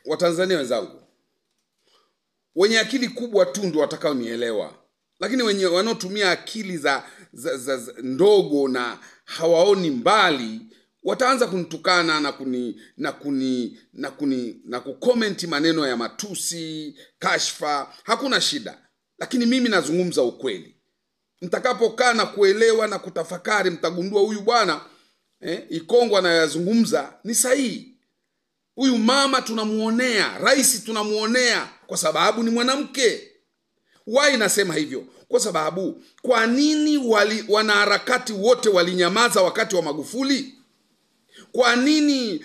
Watanzania wenzangu, wenye akili kubwa tu ndio watakaonielewa, lakini wenye wanaotumia akili za ndogo na hawaoni mbali wataanza kunitukana na kuni na kuni na kuni na kukomenti maneno ya matusi, kashfa. Hakuna shida, lakini mimi nazungumza ukweli. Mtakapokaa na kuelewa na kutafakari, mtagundua huyu bwana Ikongwa anayazungumza ni sahihi. Huyu mama tunamuonea, rais tunamuonea kwa sababu ni mwanamke. Why nasema hivyo? Kwa sababu kwa nini wanaharakati wote walinyamaza wakati wa Magufuli? Kwa nini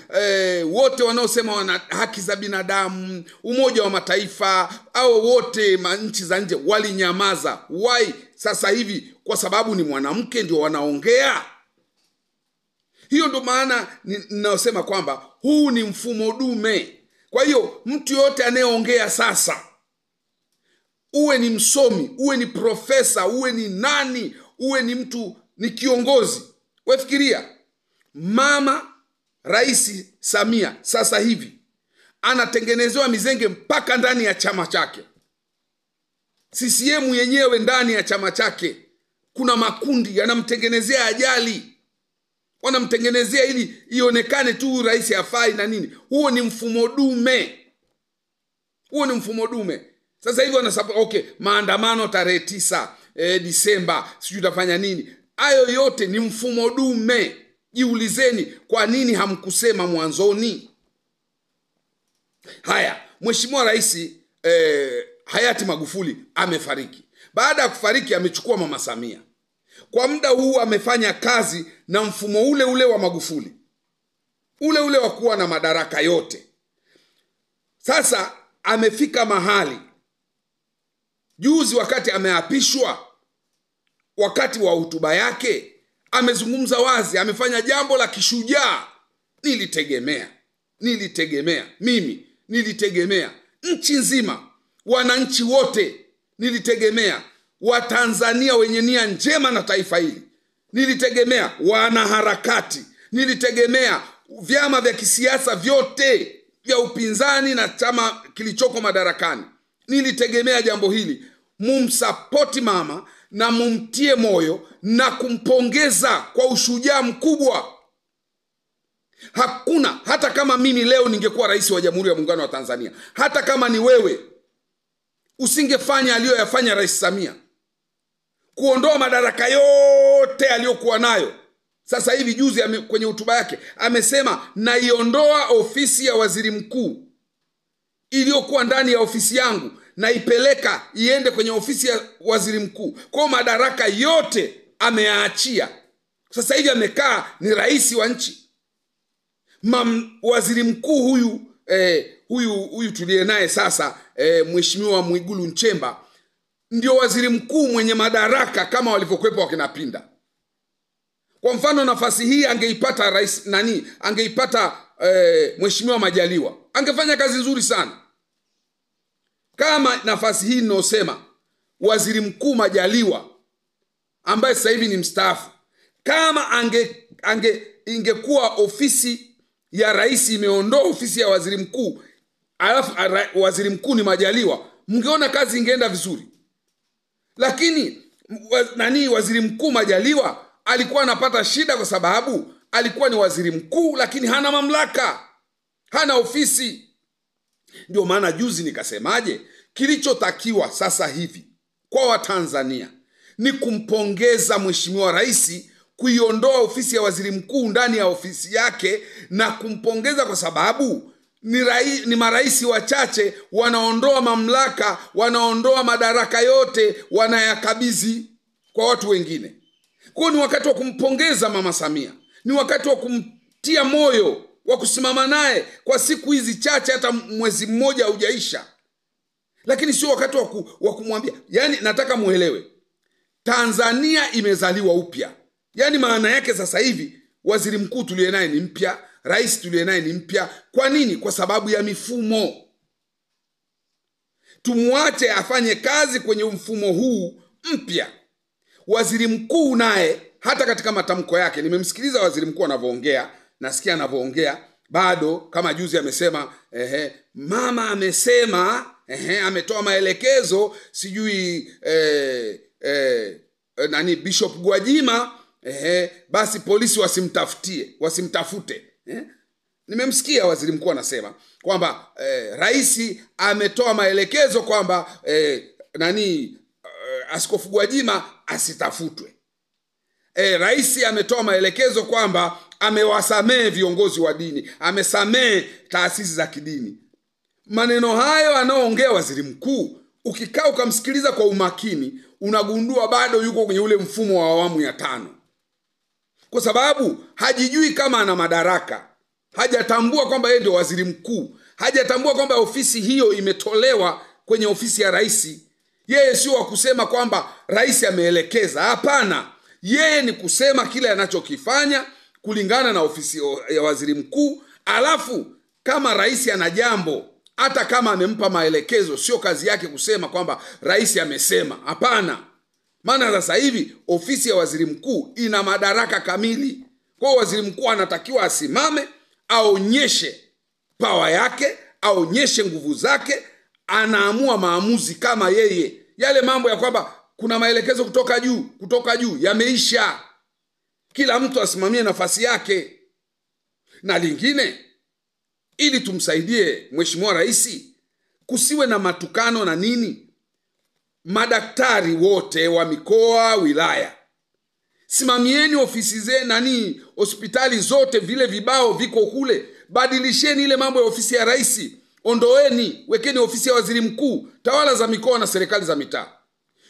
wote wanaosema wana haki za binadamu, Umoja wa Mataifa au wote nchi za nje walinyamaza? Why sasa hivi kwa sababu ni mwanamke ndio wanaongea? Hiyo ndio maana ninasema kwamba huu ni mfumo dume. Kwa hiyo mtu yote anayeongea sasa, uwe ni msomi, uwe ni profesa, uwe ni nani, uwe ni mtu, ni kiongozi, wefikiria mama Rais Samia sasa hivi anatengenezewa mizenge mpaka ndani ya chama chake. CCM yenyewe ndani ya chama chake kuna makundi yanamtengenezea ajali, wanamtengenezea ili ionekane tu rais hafai na nini. Huo ni mfumo dume. Huo ni mfumo dume. Sasa hivi okay, maandamano tarehe 9 Disemba, sijui utafanya nini. Hayo yote ni mfumo dume. Jiulizeni kwa nini hamkusema mwanzoni? Haya, Mheshimiwa Rais hayati Magufuli amefariki. Baada ya kufariki amechukua Mama Samia. Kwa muda huu amefanya kazi na mfumo ule ule wa Magufuli, ule ule wa kuwa na madaraka yote. Sasa amefika mahali juzi wakati ameapishwa, wakati wa hotuba yake amezungumza wazi, amefanya jambo la kishujaa. Nilitegemea mimi, nilitegemea nchi nzima, wananchi wote, nilitegemea Watanzania wenye nia njema na taifa hili, nilitegemea wanaharakati, nilitegemea vyama vya kisiasa vyote vya upinzani na chama kilichoko madarakani. Nilitegemea jambo hili, mumsapoti mama na mumtie moyo na kumpongeza kwa ushujaa mkubwa. Hakuna, hata kama mimi leo ningekuwa rais wa Jamhuri ya Muungano wa Tanzania, hata kama ni wewe, usingefanya aliyoyafanya Rais Samia, kuondoa madaraka yote aliyokuwa nayo. Sasa hivi juzi kwenye hotuba yake amesema, naiondoa ofisi ya waziri mkuu iliyokuwa ndani ya ofisi yangu, naipeleka iende kwenye ofisi ya waziri mkuu. Kwa madaraka yote ameyaachia. Sasa hivi amekaa ni rais wa nchi. Waziri mkuu huyu huyu tuliye naye sasa, Mheshimiwa Mwigulu Nchemba, ndio waziri mkuu mwenye madaraka kama walivyokuwepo wakina Pinda. Kwa mfano nafasi hii angeipata rais nani, angeipata Mheshimiwa Majaliwa, angefanya kazi nzuri sana. Kama nafasi hii ninayosema waziri mkuu Majaliwa ambaye sasa hivi ni mstaafu, kama ingekuwa ofisi ya rais imeondoa ofisi ya waziri mkuu, alafu waziri mkuu ni Majaliwa, mngeona kazi ingeenda vizuri. Lakini waziri mkuu Majaliwa alikuwa anapata shida kwa sababu alikuwa ni waziri mkuu lakini hana mamlaka, hana ofisi. Ndio maana juzi nikasemaje, kilichotakiwa sasa hivi kwa Watanzania ni kumpongeza Mheshimiwa Rais kuiondoa ofisi ya waziri mkuu ndani ya ofisi yake, na kumpongeza kwa sababu ni marais wachache wanaondoa mamlaka, wanaondoa madaraka yote, wanayakabidhi kwa watu wengine. Kwa ni wakati wa kumpongeza Mama Samia, ni wakati wa kumtia moyo, wa kusimama naye kwa siku hizi chache, hata mwezi mmoja haujaisha. Lakini sio wakati wa kumwambia. Yani nataka muelewe, Tanzania imezaliwa upya. Yani maana yake sasa hivi waziri mkuu tuliye naye ni mpya, rais tuliye naye ni mpya. Kwa nini? Kwa sababu ya mifumo. Tumuache afanye kazi kwenye mfumo huu mpya. Waziri mkuu naye hata katika matamko yake, nimemsikiliza waziri mkuu anavyoongea, nasikia anavyoongea, Bado kama juzi amesema mama amesema ametoa maelekezo, sijui nani Bishop Gwajima, basi polisi wasimtafute. Nimemsikia waziri mkuu anasema kwamba rais ametoa maelekezo kwamba nani Askofu Gwajima asitafutwe. Rais ametoa maelekezo kwamba amewasamehe viongozi wa dini, amesamehe taasisi za kidini. Maneno hayo anaoongea waziri mkuu, ukikaa ukamsikiliza kwa umakini, unagundua bado yuko kwenye ule mfumo wa awamu ya 5. Kwa sababu hajijui kama ana madaraka, hajatambua kwamba yeye ndio waziri mkuu, hajatambua kwamba ofisi hiyo imetolewa kwenye ofisi ya rais. Yeye sio wa kusema kwamba rais ameelekeza, hapana. Yeye ni kusema kile anachokifanya kulingana na ofisi ya waziri mkuu. Alafu kama rais ana jambo, hata kama amempa maelekezo, sio kazi yake kusema kwamba rais amesema, hapana. Maana sasa hivi ofisi ya waziri mkuu ina madaraka kamili. Kwa hiyo waziri mkuu anatakiwa asimame, aonyeshe power yake, aonyeshe nguvu zake, anaamua maamuzi kama yeye. Yale mambo ya kwamba kuna maelekezo kutoka juu yameisha. Kila mtu asimamie nafasi yake. Na lingine, ili tumsaidie Mheshimiwa Rais, kusiwe na matukano na nini. Madaktari wote wa mikoa, wilaya, simamieni ofisi zenu, nani, hospitali zote, vile vibao viko kule, badilisheni ile mambo ya ofisi ya rais, ondoeni, wekeni ofisi ya waziri mkuu, tawala za mikoa na serikali za mitaa.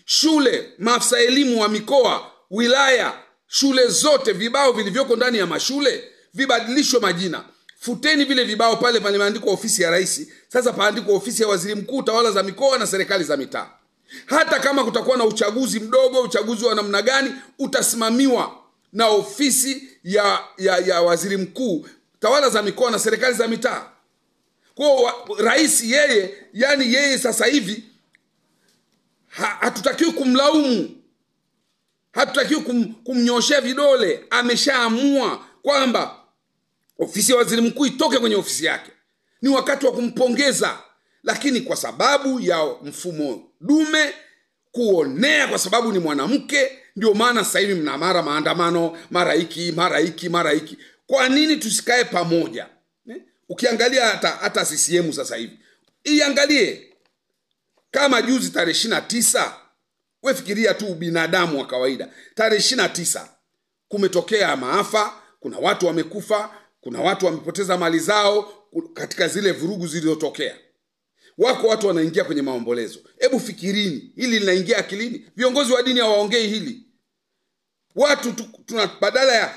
Shule, maafisa elimu wa mikoa, wilaya, shule zote, vibao vilivyoko ndani ya mashule vibadilishwe majina. Futeni vile vibao pale palimeandikwa ofisi ya rais, sasa paandikwa ofisi ya waziri mkuu, tawala za mikoa na serikali za mitaa. Hata kama kutakuwa na uchaguzi mdogo, uchaguzi wa namna gani, utasimamiwa na ofisi ya waziri mkuu, tawala za mikoa na serikali za mitaa. Kwa rais yeye, yani yeye sasa hivi hatutakiwi kumlaumu, hatutakiwi kumnyoshea vidole. Ameshaamua kwamba ofisi ya waziri mkuu itoke kwenye ofisi yake. Ni wakati wa kumpongeza, lakini kwa sababu ya mfumo dume kuonea, kwa sababu ni mwanamke, ndio maana sasa hivi mna mara maandamano, mara hiki, mara hiki, mara hiki. Kwa nini tusikae pamoja? Ukiangalia hata CCM sasa hivi, iangalie kama juzi tarehe 29, wewe fikiria tu binadamu wa kawaida. Tarehe 29 kumetokea maafa, kuna watu wamekufa, kuna watu wamepoteza mali zao katika zile vurugu zilizotokea. Wako watu wanaingia kwenye maombolezo. Hebu fikirini, hili linaingia akilini? Viongozi wa dini hawaongei hili. Watu tuna badala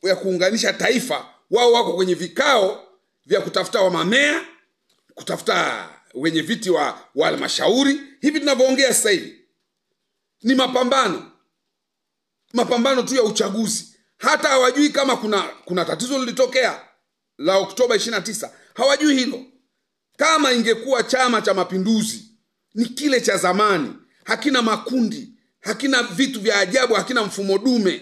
ya kuunganisha taifa, wao wako kwenye vikao vya kutafuta wamamea, kutafuta wenye viti wa halmashauri. Hivi tunavyoongea sasa hivi ni mapambano. Mapambano tu ya uchaguzi. Hata hawajui kama kuna tatizo lilitokea la Oktoba 29. Hawajui hilo. Kama ingekuwa Chama cha Mapinduzi ni kile cha zamani, hakina makundi, hakina vitu vya ajabu, hakina mfumo dume,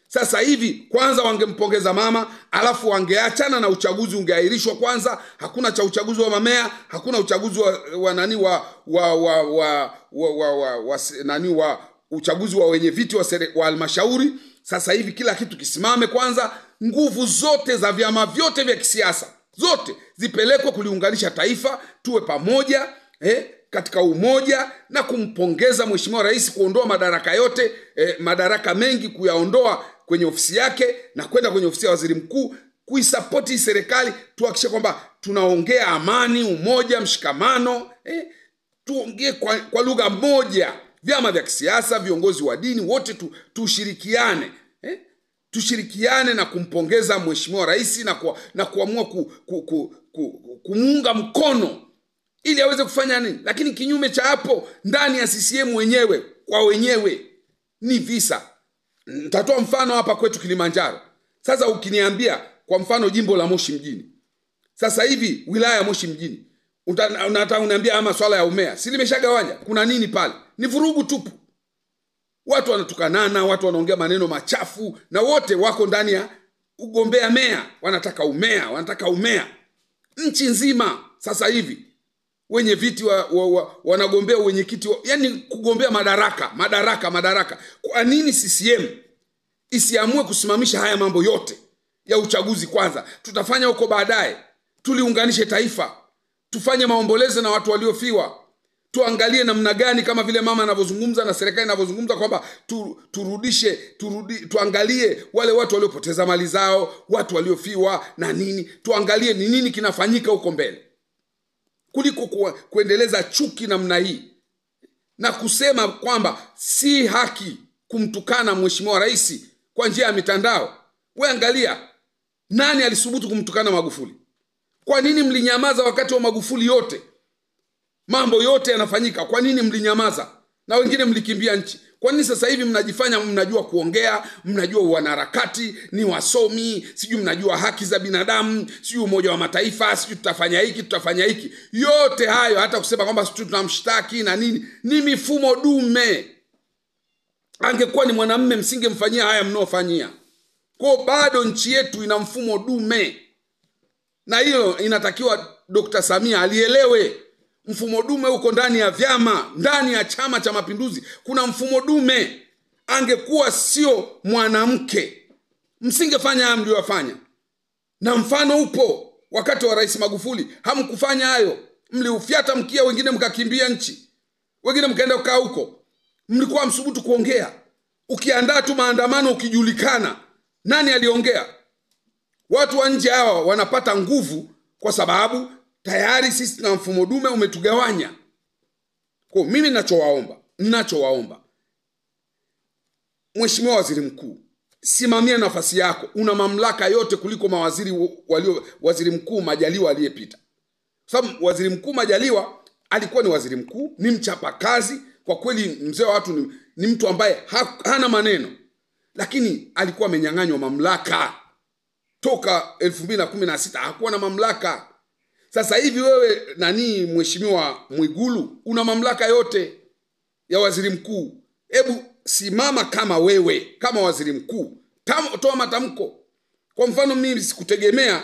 sasa hivi kwanza wangempongeza mama, alafu wangeachana na uchaguzi ungeahirishwa kwanza. Hakuna cha uchaguzi wa mamea, hakuna uchaguzi wa nani wa wa wa wa wa wa wa nani wa uchaguzi wa wenye viti wa halmashauri. Sasa hivi kila kitu kisimame kwanza, nguvu zote za vyama vyote vya kisiasa zote zipelekwe kuliunganisha taifa, tuwe pamoja katika umoja na kumpongeza Mheshimiwa Rais kuondoa madaraka yote, madaraka mengi kuyaondoa kwenye ofisi yake na kwenda kwenye ofisi ya waziri mkuu, kuisapoti serikali, tuhakikishe kwamba tunaongea amani, umoja, mshikamano, tuongee kwa lugha moja, vyama vya kisiasa, viongozi wa dini wote tushirikiane, tushirikiane na kumpongeza Mheshimiwa Rais na kuamua kumuunga mkono ili aweze kufanya nini. Lakini kinyume cha hapo, ndani ya CCM wenyewe kwa wenyewe ni visa. Nitatoa mfano hapa kwetu Kilimanjaro. Sasa ukiniambia kwa mfano jimbo la Moshi mjini, sasa hivi wilaya ya Moshi mjini, unataka uniambia ama swala ya umea, si limeshagawanya? Kuna nini pale? Ni vurugu tupu. Watu wanatukanana, watu wanaongea maneno machafu, na wote wako ndani ya Ugombea mea, wanataka umea, wanataka umea. Nchi nzima sasa hivi wenye viti wanagombea wenyekiti, yani kugombea madaraka, madaraka, madaraka. Kwa nini CCM isiamue kusimamisha haya mambo yote ya uchaguzi kwanza? Tutafanya huko baadaye. Tuliunganishe taifa, tufanye maombolezo na watu waliofiwa, tuangalie namna gani, kama vile mama anavyozungumza na serikali inavyozungumza kwamba turudishe, tuangalie wale watu waliopoteza mali zao, watu waliofiwa na nini, tuangalie ni nini kinafanyika huko mbele, kuliko kuendeleza chuki namna hii na kusema kwamba si haki kumtukana Mheshimiwa Rais kwa njia ya mitandao. We angalia, nani alisubutu kumtukana Magufuli? Kwa nini mlinyamaza wakati wa Magufuli yote? Mambo yote yanafanyika, kwa nini mlinyamaza? Na wengine mlikimbia nchi. Kwa nini sasa hivi mnajifanya mnajua kuongea, mnajua wanaharakati, ni wasomi, sijui mnajua haki za binadamu, sijui Umoja wa Mataifa, sijui tutafanya hiki, tutafanya hiki. Yote hayo, hata kusema kwamba sijui tunamshtaki na nini, ni mifumo dume. Angekuwa ni mwanamume msingemfanyia haya mnaofanyia. Kwa bado nchi yetu ina mfumo dume. Na hilo inatakiwa Dr. Samia alielewe. Mfumo dume uko ndani ya vyama, ndani ya Chama cha Mapinduzi kuna mfumo dume. Angekuwa sio mwanamke, msingefanya haya mliyofanya. Na mfano upo wakati wa Rais Magufuli, hamkufanya hayo. Mliufyata mkia, wengine mkakimbia nchi, wengine mkaenda kukaa huko. Mlikuwa msubutu kuongea. Ukiandaa tu maandamano ukijulikana, nani aliongea? Watu wa nje hawa wanapata nguvu kwa sababu tayari sisi tuna mfumo dume umetugawanya. Kwa mimi ninachowaomba, Mheshimiwa Waziri Mkuu, simamia nafasi yako. Una mamlaka yote kuliko mawaziri walio Waziri Mkuu Majaliwa aliyepita. Sababu Waziri Mkuu Majaliwa alikuwa ni waziri mkuu, ni mchapakazi, kwa kweli mzee wa watu, ni mtu ambaye hana maneno. Lakini alikuwa amenyang'anywa mamlaka toka 2016, hakuwa na mamlaka. Sasa hivi wewe nani, Mheshimiwa Mwigulu, una mamlaka yote ya waziri mkuu. Hebu simama kama wewe, kama waziri mkuu, toa matamko. Kwa mfano mimi sikutegemea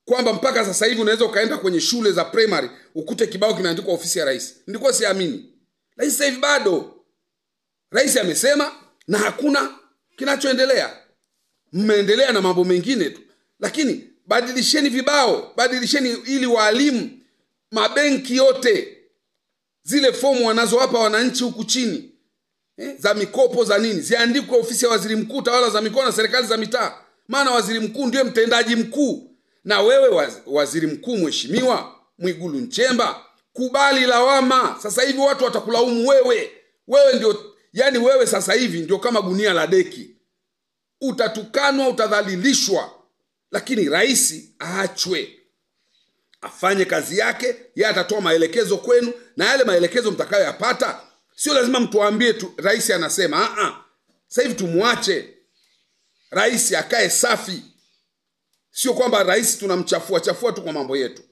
kwamba mpaka sasa hivi unaweza ukaenda kwenye shule za primary ukute kibao kimeandikwa ofisi ya rais. Nilikuwa siamini. Lakini sasa hivi bado rais amesema na hakuna kinachoendelea. Mmeendelea na mambo mengine tu. Lakini badilisheni vibao, badilisheni ili walimu, mabenki yote, zile fomu wanazowapa wananchi huku chini, za mikopo za nini, ziandikwe ofisi ya waziri mkuu, tawala za mikoa na serikali za mitaa. Maana waziri mkuu ndiye mtendaji mkuu. Na wewe waziri mkuu Mheshimiwa Mwigulu Nchemba, kubali lawama. Sasa hivi watu watakulaumu wewe. Wewe ndio, yani wewe sasa hivi ndio kama gunia la deki. Utatukanwa, utadhalilishwa. Lakini rais aachwe afanye kazi yake. Yeye atatoa maelekezo kwenu, na yale maelekezo mtakayoyapata sio lazima mtuambie tu rais anasema. Sasa hivi tumuache rais akae safi. Sio kwamba rais tunamchafua chafua tu kwa mambo yetu.